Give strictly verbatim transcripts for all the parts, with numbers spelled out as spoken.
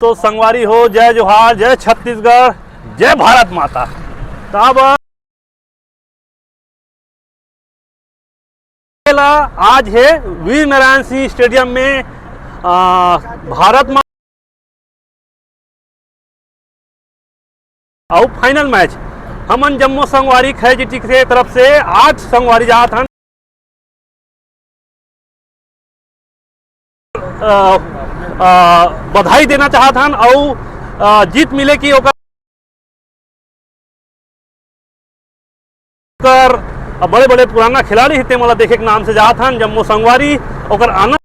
तो संगवारी हो, जय जोहार, जय छत्तीसगढ़, जय भारत माता। तो अब आज हे वीर नारायण सिंह स्टेडियम में, आ, भारत मा-, अउ फाइनल मैच हमन जम्मो संगवारी खैजी टीम के तरफ से आठ संगवारी जात हन। अ, अ, बधाई देना चाहत हन अउ, अ, जीत मिले कि ओकर, ओकर बड़े-बड़े पुराना खिलाड़ी हे, ते मन ला देखे के नाम से जात हन जम्मो संगवारी, ओकर आनंद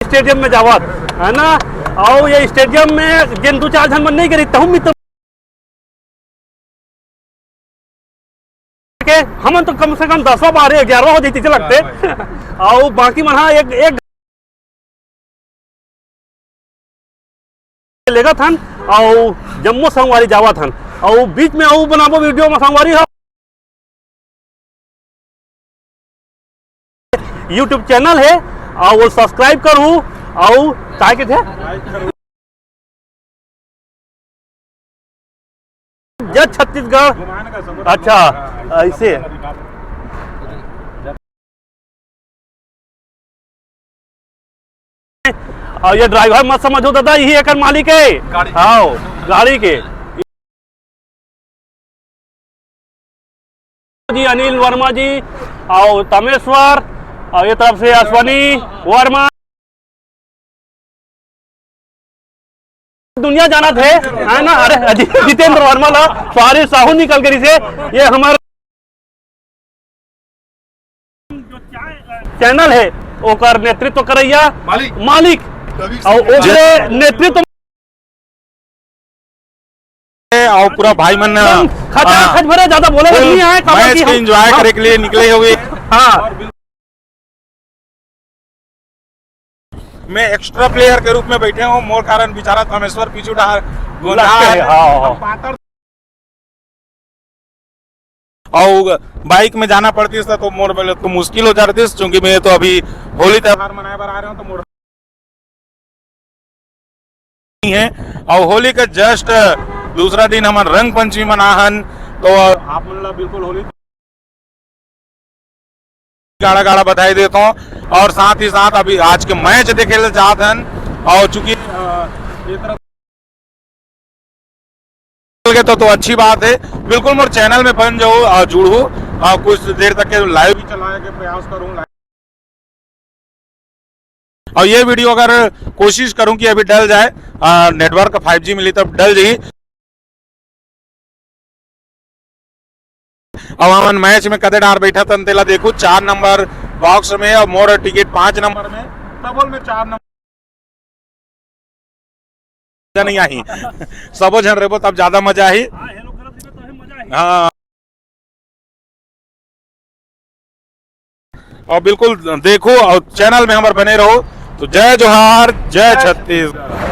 स्टेडियम में जावत, है ना? अउ ये स्टेडियम में जेन दू चार झन मन नहीं करी, तहु मित्र के हमन तो कम से कम दसवा, बारह, ग्यारहवा हो जाती लगते। अउ बाकी मन हा एक, एक लेगत हन, अउ जम्मो संगवारी जावत हन, अउ बीच में अउ बनाबो वीडियो में संगवारी हो। YouTube चैनल हे, अउ वो सब्सक्राइब करहू, अउ काय के थे? जय छत्तीसगढ़। अच्छा, ऐसे। अउ ये ड्राइवर मत समझो दादा, यही एकर मालिक हे। गाड़ी। हाँ, गाड़ी के। जी अनिल वर्मा जी, अउ तमेश्वर, अउ ये तरफ से अश्वनी वर्मा। दुनिया जानत हे, है ना? अरे, अजी-, जितेंद्र वर्मा ला, सॉरी, साहू निकल के रिसे। ये हमर चैनल हे, ओकर नेतृत्व करैया मालिक। मालिक। अउ ओकरे नेतृत्व अउ पूरा भाई मन एकदम खचा हाँ। खच भरे, ज्यादा बोले फुल नहीं आए, काबर मैच कि के हम, एंजॉय हम करे के लिए निकले हुए। हाँ। मैं एक्स्ट्रा प्लेयर के रूप में बैठे हूँ, मोर कारण बेचारा तमेश्वर पीछू डार गोंधा लगते हैं, है। हाँ, हाँ। पातर अउ बाइक में जाना पड़तीस त तो मोर बर तो मुश्किल हो जातीस, क्योंकि मैं तो अभी होली त्योहार मनाए बर आ रहे हूँ, तो मोर नहीं है। अउ होली का जस्ट दूसरा दिन हमन रंग पंचमी मना हन, तो आप मन ला बिल्कुल होली गाड़ा गाड़ा बधाई देता हूँ। अउ साथ ही साथ अभी आज के मैच देखे ले जात हन, अउ चूंकि, अ, ये तरफ के तो, तो अच्छी बात है। बिल्कुल मोर चैनल में बन जाओ, अ, जुड़ो, अ, कुछ देर तक के लाइव भी चलाए के प्रयास करूँ। अउ ये वीडियो अगर कोशिश करूँ कि अभी डल जाए, अ, नेटवर्क फाइव जी मिली तब डल जाही। अउ हमन मैच में कदे डार बैठा तन तेला देखू, चार नंबर बॉक्स में अउ मोर टिकट पाँच नंबर में, डबल में चार नंबर। मजा नहीं आही। सबो झन रेबो तब ज्यादा मजा आही। हाँ, हेलो करत रहिबे तभे मजा आही। हाँ। अउ बिल्कुल देखो अउ चैनल में हमर बने रहो। तो जय जोहार, जय जय छत्तीसगढ़।